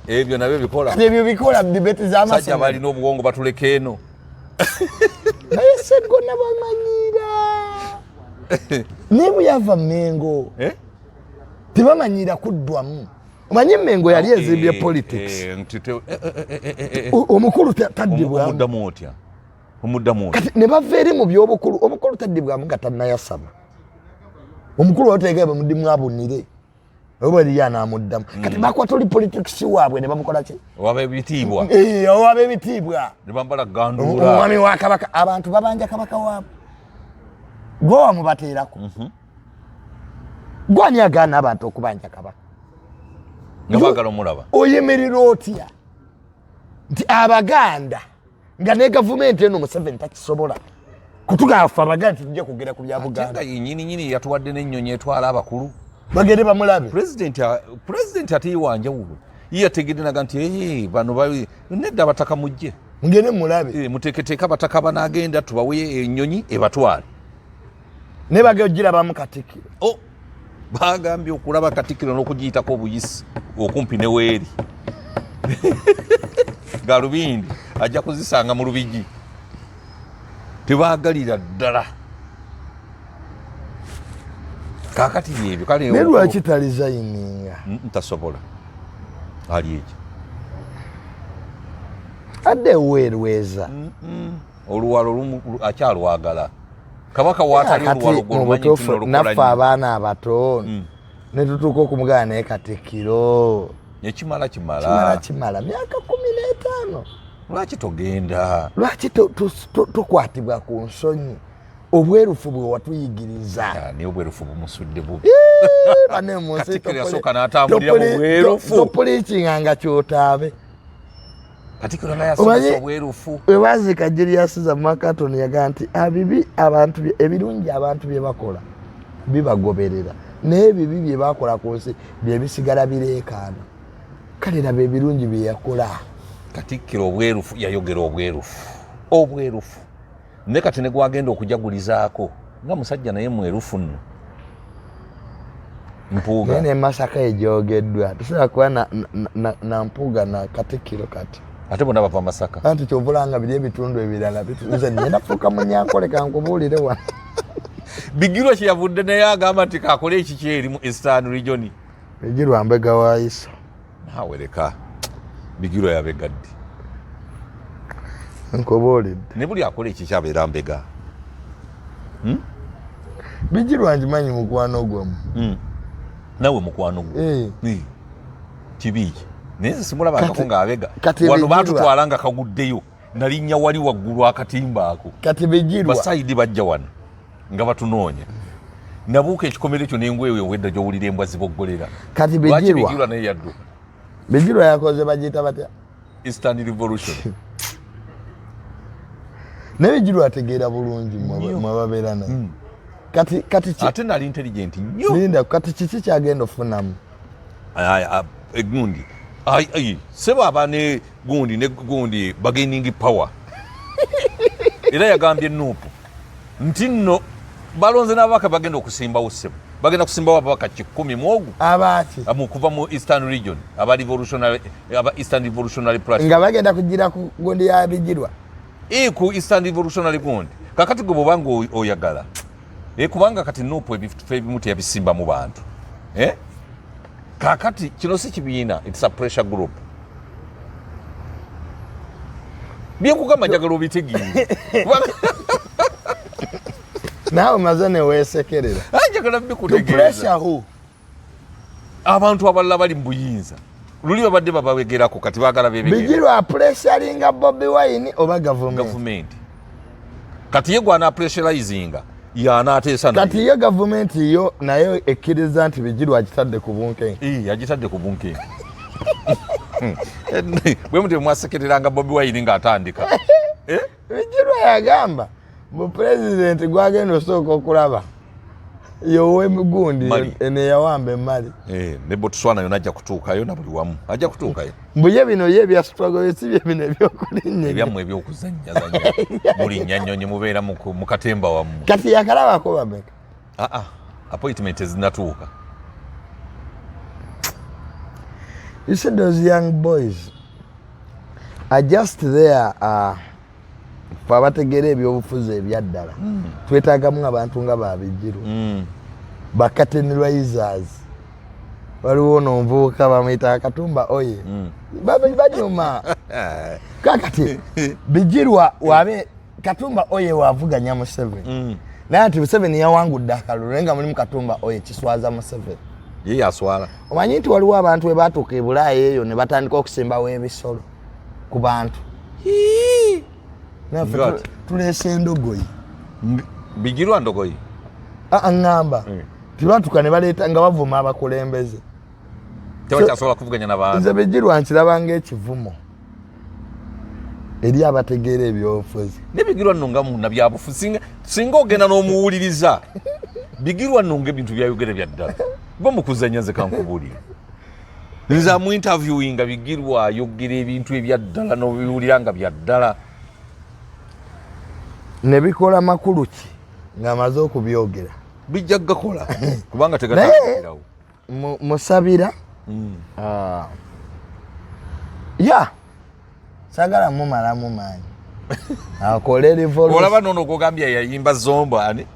Ebyo nabyo bikola. Ebyo bikola debate Sajja z'amasomero. balina obuwongo batuleka eno. Naye Seggona bamanyira, naye bwe yava Mengo Eh? tebamanyira kuddwamu. Omanyi Mengo yali ezimbye politics. Nti eh. Omukulu taddibwamu. Omuddamu otya? Omuddamu otya? Kati ne bava eri mu byobukulu. Omukulu taddibwamu nga tannayasama. Omukulu wateeka bamuddimu abunire oba eriyo anaamuddamu. Kati bakwata oli politics waabwe ne bamukola ki? Waba ebitiibwa. Eh, owaba ebitiibwa. Ne bambala ganduula. Omwami wa Kabaka, abantu babanja Kabaka waabwe. Gwe wamubateerako, gwani agaana abantu okubanja Kabaka? Nga baagala omulaba. Oyemerera otya nti Abaganda, nga ne gavumenti eno Museveni takisobola kutugamba ffe Abaganda tetujja kwogera ku bya Ate nga Buganda? Yenyini nyini yatuwadde n'ennyonyi etwala abakulu. Bagende bamulabe. Pulezidenti ate ye wanjawulo, ye yategedde naga nti, "Eh, bano nedda, abataka mujje." Mugende mulabe. Eh, muteeketeeke abataka banaagenda, tubawe ennyonyi ebatwale. Naye bagenda ogirabamu Katikkiro. Oh, bagambye okulaba Katikkiro n'okugiyitako obuyisi okumpi ne weeri galubindi ajja kuzisanga mu Lubigi. Tebaagalira ddala. Kakati byebyo kale. Naye lwaki talizayininga? Tasobola, ali ekyo. Adde eweerweza. Oluwalo akyalwagala. Kabaka waatali Kati oluwalo mu gwolumanyi nti butuufu nolukola naffe nnyo. Abaana abato ne tutuuka okumugana, naye Katikkiro Ekimala kimala. Kimala. Kimala myaka 15. Lwaki togenda? Lwaki tokwatibwa ku nsonyi obwerufu bwe watuyigiriza? Ah, naye obwerufu bumusudde bubi. Bane mu nsi. Katikkiro yasooka n'atambulira mu bwerufu. Topulikinga nga kyotaabe. Katikkiro naye asomesa obwerufu. Webaziika Julius Caesar, Mark Antony yagaa nti abibi abantu ebirungi abantu bye bakola bibagoberera, naye ebibi bye bakola ku nsi bye bisigala bireekaana. Kale laba ebirungi bye yakola. Katikkiro obwerufu, yayogera obwerufu, obwerufu. Naye kati ne gwagenda okujagulizaako nga musajja naye mwerufu nno. Mpuuga. Naye ne Masaka egyogeddwa tusobola kuba na Mpuuga na Katikkiro kati. Ate bonna bava Masaka. Anti kyova olaba nga biri ebitundu ebirala nze ngenda kufuuka Munyankole kankubuulire wano. Bigirwa kyeyavudde naye agamba nti kakole ekiki eri mu Eastern Region. Bigirwa mbega wa Isa. Naawe leka Bigirwa yabega ddi? Nkubuulidde. Ne buli akola ekiki abeera mbega. Bigirwa ngimanyi mukwano gwammwe. Nawe mukwano gwo. Kibi ki? Naye nze simulabangako ng'abega. Kati Wano baatutwala nga kaguddeyo. Nalinnya wali waggulu akatimba ako. Kati Bigirwa. Basayidi bajja wano nga batunoonya. Nabuuka ekikomero ekyo n'engwewe owedda gy'owulira embwa ziboggolera. Kati Lwaki Bigirwa. Bigirwa naye yadduka? Bigirwa yakoze bagiyita batya? Eastern Revolution. Naye Bigirwa ategeera bulungi mwe babeera naye. Kati, kati ki- Ate nali intelligent nnyo. Linda, kati kiki kyagenda ofunamu? Egundi. Ai, ai, sebo aba ne gundi ne gundi bargaining power. Era yagambye Nuupu nti nno balonze n'ababaka bagenda okusimbawo ssebo. Bagenda kusimbawo ababaka 10 mu ogu. Abaaki? Mu kuva mu Eastern Region, aba revolutionary, aba Eastern Revolutionary Platform. Nga bagenda kugira ku gundi ya Bigirwa. Ku Eastern Revolutionary gundi. Kakati gwe bw'oba nga oyagala. Kubanga kati Nuupu ebifo ebimu teyabisimba mu bantu. Kakati kino si kibiina, it's a pressure group. Byenkugamba njagala obitegeere. Naawe maze ne weesekerera. Njagala To mbikutegeeza. pressure who? Abantu abalala bali mu buyinza. Luli babadde babawegerako kati baagala beebegere. Bigirwa pressuringa Bobi Wine oba gavumenti? Gavumenti. Kati ye gwana pressurizinga y'anaateesa naye. Kati ye gavumenti yo naye ekkiriza nti Bigirwa agitadde ku bunkenke. Agitadde ku bunkenke. Bwe mutyo mwasekereranga Bobi Wine ng'atandika. Bigirwa yagamba mu pulezidenti gwagenda osooka okulaba yowe gundi Mali. neyawamba emali. Ne Botswana yonna ajja kutuukayo na buli wamu ajja kutuukayo. Mbuye bino ye ebya struggle si bye bino ebyokulinnya. Ebyammwe ebyokuzannyazannya mulinnya nnyonyi mubeera mu katemba wammwe. Kati yakalabako bameka? Appointment ezinatuuka. You see those young boys are just there, fe abategeera ebyobufuzi ebyaddala twetaagamu abantu nga babigirwa, ba curtain raisers. Waliwo ono omuvubuka bamuyita Katumba Oye. Banyuma kakati Bigirwa wabe Katumba Oye wavuganya Museveni, naye ati Museveni yawangudde akalulu naye nga mulimu Katumba Oye, kiswaza Museveni. Ye yaswala. Omanyi nti waliwo abantu bwe batuuka e Bulaaya eyo ne batandika okusimbawo ebisolo ku bantu. Naffe Ngati. tuleese endogoyi. Bigirwa ndogoyi. Aa, ŋŋamba tibatuuka ne baleeta nga bavuma abakulembeze. Tebakyasobola kuvuganya n'abantu. Nze Bigirwa nkiraba ng'ekivumo eri abategeera ebyobufuzi. Ne Bigirwa nno nga munnabyabufuzi singa ogenda n'omuwuliriza Bigirwa nno ng'ebintu byayogera bya ddala ba mukuzanya. Nze kankubuulire, nze amu interviewinga Bigirwa ayogera ebintu ebya ddala n'obiwulira nga bya ddala. Ne bikola makulu ki ng'amaze okubyogera? Bijja gakola kubanga tegatandikirawo. Musabira. Ya sagala mumalamu maanyi akole revolution. Olaba nono gwogambye yayimba zombo ani?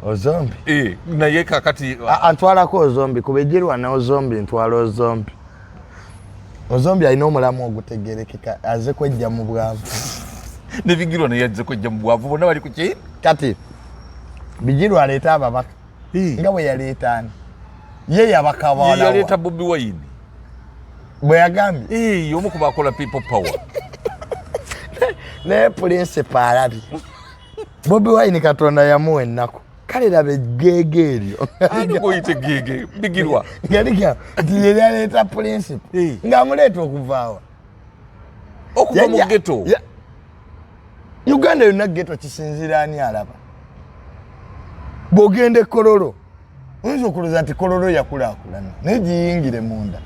Ozombi. Naye kakati Ntwalako Ozombi ku Bigirwa ne Ozombi, ntwala Ozombi. Ozombi alina omulamu ogutegerekeka, aze kwejja mu bwavu. Ne Bigirwa naye yazze kwejja mu bwavu, bonna bali ku ki? Kati Bigirwa aleeta ababaka nga bwe yaleeta ani ye yabakabala. Yaleeta Bobi Wine. Bwe yagambye. Omu ku bakola people power. Naye principal alabye Bobi Wine, Katonda yamuwa ennaku. Kale laba eggeege eryo. Ani gwoyita eggeege? Bigirwa? Nga ligamba nti yeri aleeta principal ng'amuleeta okuvaawa. Okuva mu ghetto. Uganda yonna ghetto, kisinziira ani alaba. Bw'ogenda e Kololo oyinza okulowooza nti Kololo yakulaakulana, naye giyingire munda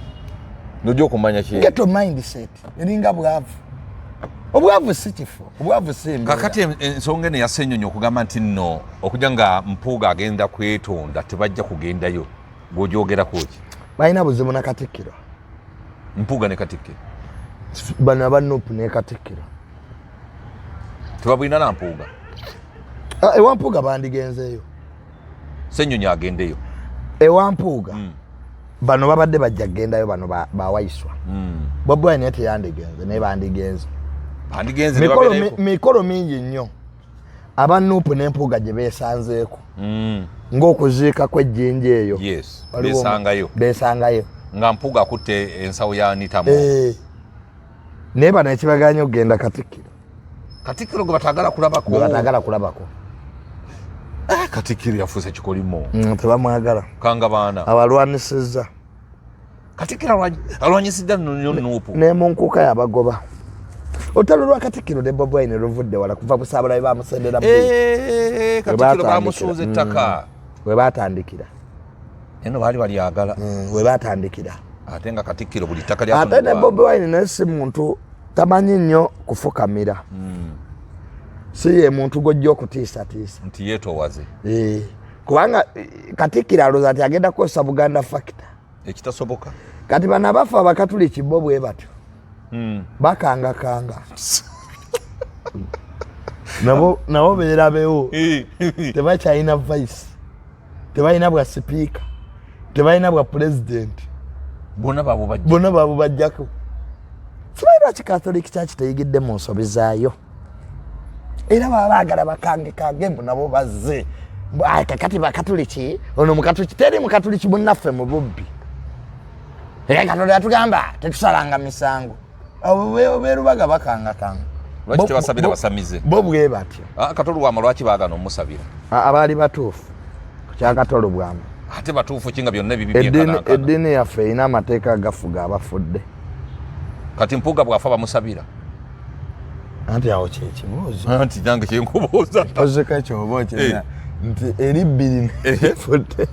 nojja okumanya ki. Ghetto mindset eringa bwavu. Obwavu si kifo, obwavu si mbeera. Kakati ensonga eno ya Ssenyonyi okugamba nti nno okujja nga Mpuuga agenda kwetonda tebajja kugendayo, gw'ogyogerako ki? Balina buzibu na Katikkiro. Mpuuga ne Katikkiro. Bano aba Nup ne Katikkiro. Tebabulina na Mpuuga. Ah, ewa Mpuuga bandigenzeeyo. Ssenyonyi agendeyo. Ewa Mpuuga. Bano babadde bajja kugendayo, bano bawaiswa. Bobi Wine naye teyandigenze, naye bandigenze. Bandigenze Mikolo mingi nnyo aba Nup ne Mpuuga gye beesanzeeko. Ng'okuziika kw'ejjinja eyo. Yes, beesangayo. Beesangayo. Nga Mpuuga akutte ensawo ya Anita. Naye bano ekibaganya okugenda Katikkiro. Katikkiro gwe batagala kulabako. Gwe batagala kulabako. Katikkiro yafuuse kikolimo. Tebamwagala. Kanga baana. Abalwanisizza. Katikkiro alwanyisizza nnyo Nuupu. Ne mu nkuuka yabagoba. Olutalo lwa Katikkiro ne Bobi Wine luvudde wala kuva Busaabala we bamusendera. Katikkiro bamusuuza ettaka. We baatandikira. Eno baali balyagala. We baatandikira. Ate nga Katikkiro buli ttaka lya Ate ne Bobi Wine naye si muntu tamanyi nnyo kufukamira. Si ye muntu gw'ojja okutiisatiisa. Nti yeetoowaze. Kubanga Katikkiro alowooza nti agenda kukozesa Buganda factor. Ekitasoboka. Kati bano abafa Abakatuliki bo bwe batyo. Bakangakanga. Nabo beerabewo. Tebakyalina vice. Tebalina bwa sipiika. Tebalina bwa pulezidenti. Bonna babubajjako. Bonna babubajjako. Simanyi lwaki Catholic Church teyigidde mu nsobi zaayo. Era baba baagala bakangekange mbu nabo bazze. Kakati Bakatuliki, ono Mukatuliki, teri Mukatuliki munnaffe mu bubbi. Era Katonda yatugamba tetusalanga misango. Abo beerubaga bakangakanga. Lwaki tebasabira basamize? Bo bwe batyo. Kato Lubwama lwaki baagana omusabira? Abaali batuufu ku kya Kato Lubwama. Ate batuufu ki nga byonna ebibi byenkanankana? Eddiini yaffe erina amateeka agafuga abafudde. Kati Mpuuga bw'afa bamusabira? Anti awo kye kibuuzo. Anti nange kye nkubuuza. Ozeko ekyo oba okirina nti eri bbiri nefudde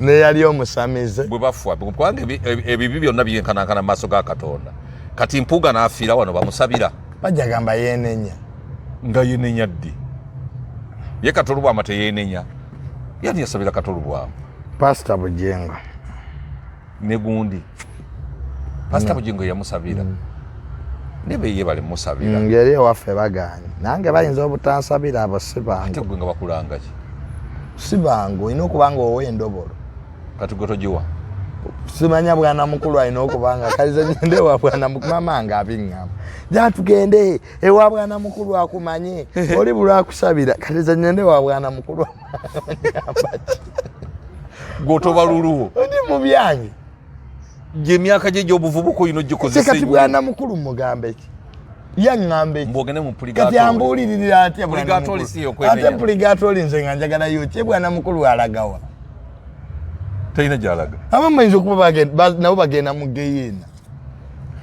neyali omusamize. Bwe bafa, kubanga ebibi byonna byenkanankana mu maaso ga Katonda. Kati Mpuuga n'afiira wano bamusabira. Bajja gamba yeenenya. Nga yeenenya ddi? Ye Kato Lubwama teyeenenya. Yali yasabira Kato Lubwama. Pastor Bugingo. Ne gundi. Pastor Bugingo yamusabira. Ne beye bali musabira. Ngeri ewaffe bagaanye. Nange bayinza obutansabira abo si bangu. Ate gwe nga bakulanga ki? Si bangu, olina okuba nga owa endobolo. Kati gwe togiwa? Simanya bwana mukulu alina okuba nga kalize ngende ewa bwana mukulu, mama nga abiŋŋamba. Ja tugende ewa bwana mukulu akumanye, oli bulwakusabira, kalize ngende ewa bwana mukulu amanye. Gwe otoba luluwo. Ndi mu byange. Gye emyaka gye egy'obuvubuka olina ogikozesa Kati ennyo. bwana mukulu mugambe ki? Yaŋŋamba eki? Mbwogende mu puligaatooli. Kati ambuuliririra atya bwana Puligaatooli mukulu? si y'okwenenya. Ate puligaatooli nze nga njagalayo ki? Bwana mukulu alagawa? Talina gy'alaga. Abamu bayinza okuba nabo bagenda mu geyeena.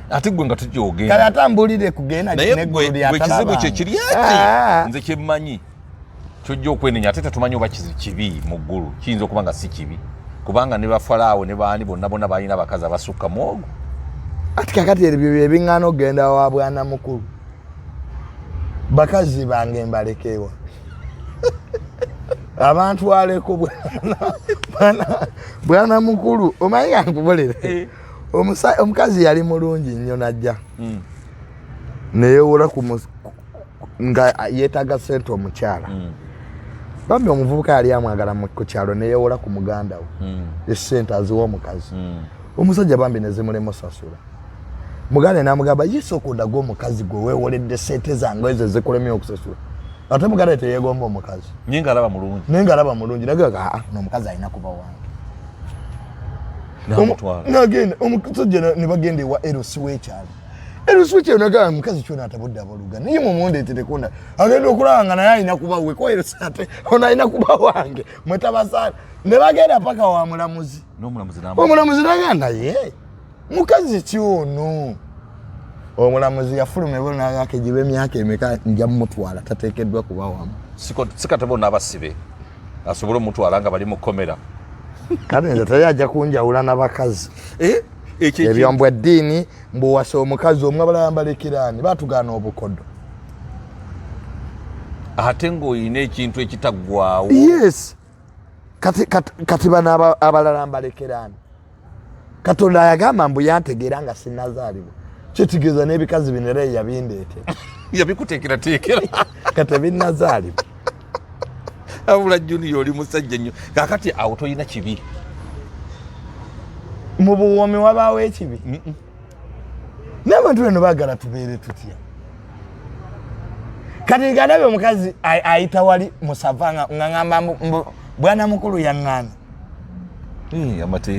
Ate gwe nga tukyogenda. Kale ate ambuulire kugenda Naye n'eggulu gwe lya kizibu kye kiri eki? Nze kye mmanyi. Ky'ojja okwenenya ate tetumanyi oba kibi mu ggulu. Kiyinza okuba nga si kibi. Kubanga ne Bafalaawo ne baani bonna bonna balina abakazi abasukka mu ogwo. Ati kakati ebyo bye biŋŋaana okugenda wa bwana mukulu. Bakazi bange mbalekewa. Abantu aleko bwana mukulu. Omanyi nga nkubulire. Omukazi yali mulungi nnyo n'ajja. Neyewola ku nga yeetaaga ssente omukyala. Bambi omuvubuka yali amwagala ku kyalo neyewola ku muganda we. Essente aziwa omukazi. Omusajja bambi ne zimulema osasula. Muganda n'amugamba, ye sooka ondage omukazi gwe weewoledde ssente zange ezo ezikulemye okusasula. Ate muganda teyeegomba omukazi. Naye ng'alaba mulungi. Naye ng'alaba mulungi. Nagamba, aa, ono omukazi alina kuba wange. N'amutwala. N'agenda, omusajja ne bagenda ewa Eros w'ekyalo. Eros w'ekyalo n'agamba, mukazi kyona atabudde abooluganda. Naye mumundeetereko nda. Agenda okulaba nga naye alina kuba we. Ko Eros ate, ono alina kuba wange. Mwe tabasaala. Ne bagenda paka wa mulamuzi. N'omulamuzi n'amugamba. Omulamuzi n'agamba naye mukazi ki ono? Omulamuzi yafuluma ebweru n'agamba gibe emyaka emeka nja mumutwala tateekeddwa kuba wamu. Si kati bonna abasibe asobole omutwala nga bali mu kkomera. Kale nze teri ajja kunjawula na bakazi. Ekyo Ebyo mbwa eddiini mbuwasa omukazi omu abalala mbalekeraani batugaana obukodo. Ate ng'olina ekintu ekitaggwawo. Yes. Kati bano abalala mbalekerani. Katonda yagamba mbu yantegeera nga sinnazaalibwa, kitegeeza n'ebikazi bino era yabindeetera. Yabikuteekerateekera. Kati ebinnazaalibwa. Abula Junior, oli musajja nnyo. Kakati awo tolina kibi. Mu buwoomi wabaawo ekibi? N'abantu bano baagala tubeere tutya? Kati galabe omukazi ayita wali musava nga ngamba bwana mukulu yaŋŋaana.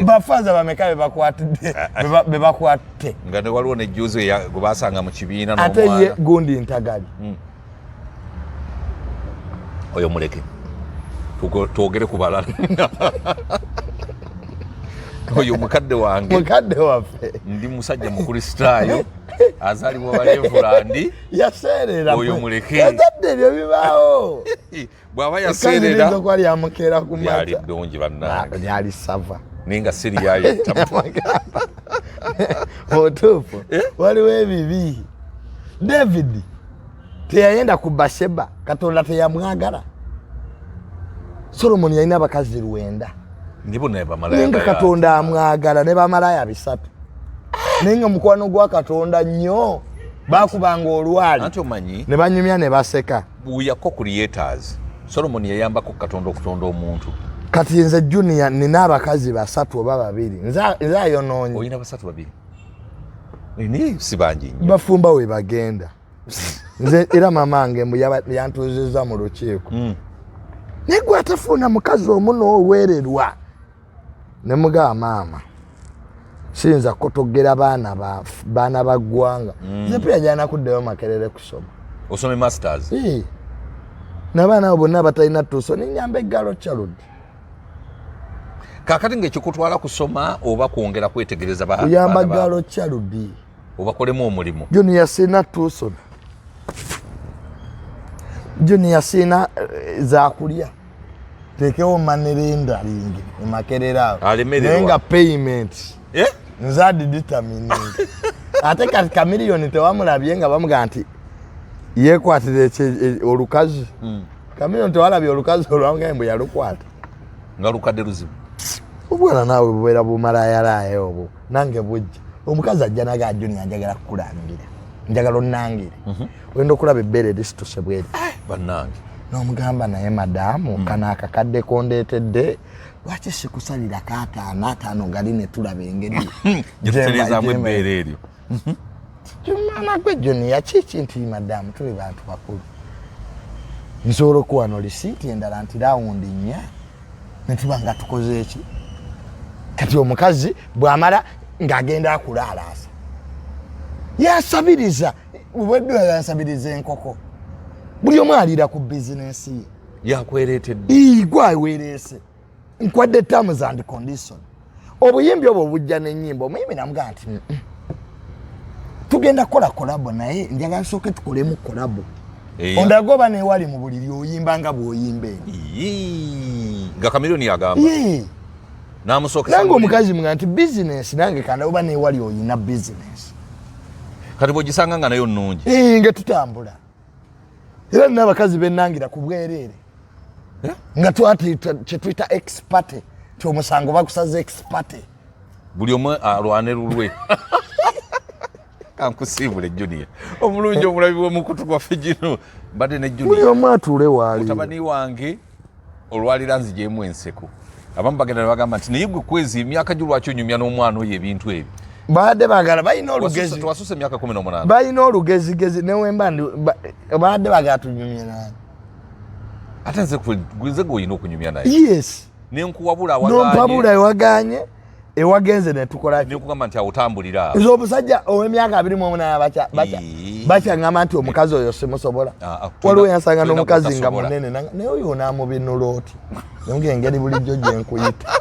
Bafaza bameka bebakwatidde, bebakwatte? Nga ne waliwo nejjuzi gwe basanga mu kibiina. Ate ye gundi ntagali. Oyo muleke, twogere ku balala. Oyo mukadde wange. Mukadde waffe. Ndi musajja mukristaayo azaalibwa balevulandi. Yaseerera. Oyo muleke. Yazadde, ebyo bibaawo. Bw'aba yaseerera. Okuba lyamukeera ku lyali ddungi bannange. Lyali sava. Naye nga siriyayo. Otuufu. Eh? Waliwo ebibi. David teyayenda ku Basheba, Katonda teyamwagala. Solomoni yalina abakazi 9. Naye nga Katonda amwagala, ne bamalaya 300, naye nga mukwano gwa Katonda nnyo. Bakubanga olwali ne banyumya ne baseka. We are co-creators. Solomon yayambako Katonda okutonda omuntu. Kati nze Junior nina abakazi basatu oba babiri, nze ayonoonye. Olina basatu babiri, naye si bangi nnyo. Bafumba we bagenda. Nze era mama wange mbu yantuuzizza mu lukiiko. Naye gwe atafuuna mukazi omu n'oweererwa, ne mugaba maama siyinza kutogera baana ba ggwanga. Nze pia jana kuddayo Makerere kusoma. Osome masters. N'abaana abo bonna batalina tuuso, nenyamba e girl child. Kakati ngaekikutwala kusoma oba kwongera kwetegereza kuyamba girl child. Obakolemu omulimu. Junior, sina tuuso. Junior, sina zakulya. Tekewo money laundering emakerere awo, naye nga payment eh? nze adi determining. Ate kati Kamiliyoni tewamulabye nga bamugaa nti yekwatira olukazi? Kamiliyoni tewalabye olukazi olwamugaye mbu yalukwata? Nga lukadde luzibu. Obwana naawe bubeera bumalayalaya obwo. Nange bujja omukazi ajja naga, "Junior, njagala kukulangira, njagala onnangire." Ogenda okulaba ebbeere erisituse bweri. Eh, bannange! N'omugamba, "Naye madaamu, kano akakadde kondeetedde, lwaki sikusalira kaataano ataano gali ne tulaba engeri gyetutereezaamu ebbeere eryo?" Mwana gwe Junior, kiki nti madaamu tuli bantu bakulu, nsobola okuwa no lisiiti endala nti round 4 netuba nga tukoze eki. Kati omukazi bw'amala ng'agenda akulaalaasa, yasabiriza bweddu, yansabiriza enkoko. Buli omu aliira ku bizinensi ye. Yakwereetedde. Gwawereese, nkwadde terms and condition. Obuyimbi obwo bujja n'ennyimba. Omuyimbi namugaa nti, "Tugenda kukola collabo, naye njagala nsooke tukolemu collabo, ondaga oba newali mu buliri oyimba nga bw'oyimba eno." Nga Kamiliyoni agamba nange omukazi mga nti bizinesi nange kanda oba newali oyina bizinesi. Kati bwogisanga nga nayo nnungi. Nga tutambula. Era nina abakazi benangira ku bwereere eh? nga kyetuyita ex parte, ti omusango bakusaza ex parte. Buli omu alwane lulwe. Kankusiibule Junior omulungi, omulabi w'omukutu gwaffe gino. Mbadde ne Junior, buli omu atuule waali. Mutabani wange olwalira nzigyemu enseko. Abamu bagenda ne bagamba nti, "Naye gwe kwezi emyaka gyo, lwaki onyumya n'omwana oyo ebintu ebyo?" Babadde bagala balina olugezi. Twasusa emyaka 18. Balina olugezigezi newemba babadde bagala tunyumye nani. Ate nze gwe olina okunyumya naye. Yes. Nenkuwabula. Nompabula ewaganye, ewagenze netukola. Nekugamba nti awotambulira. Nze omusajja ow'emyaka 28 bakyaŋŋamba nti omukazi oyo simusobola. Ah, ah, waliwo yansanga n'omukazi nga munene, naye oyo onaamubinula oti? Naye engeri bulijjo gye nkuyita.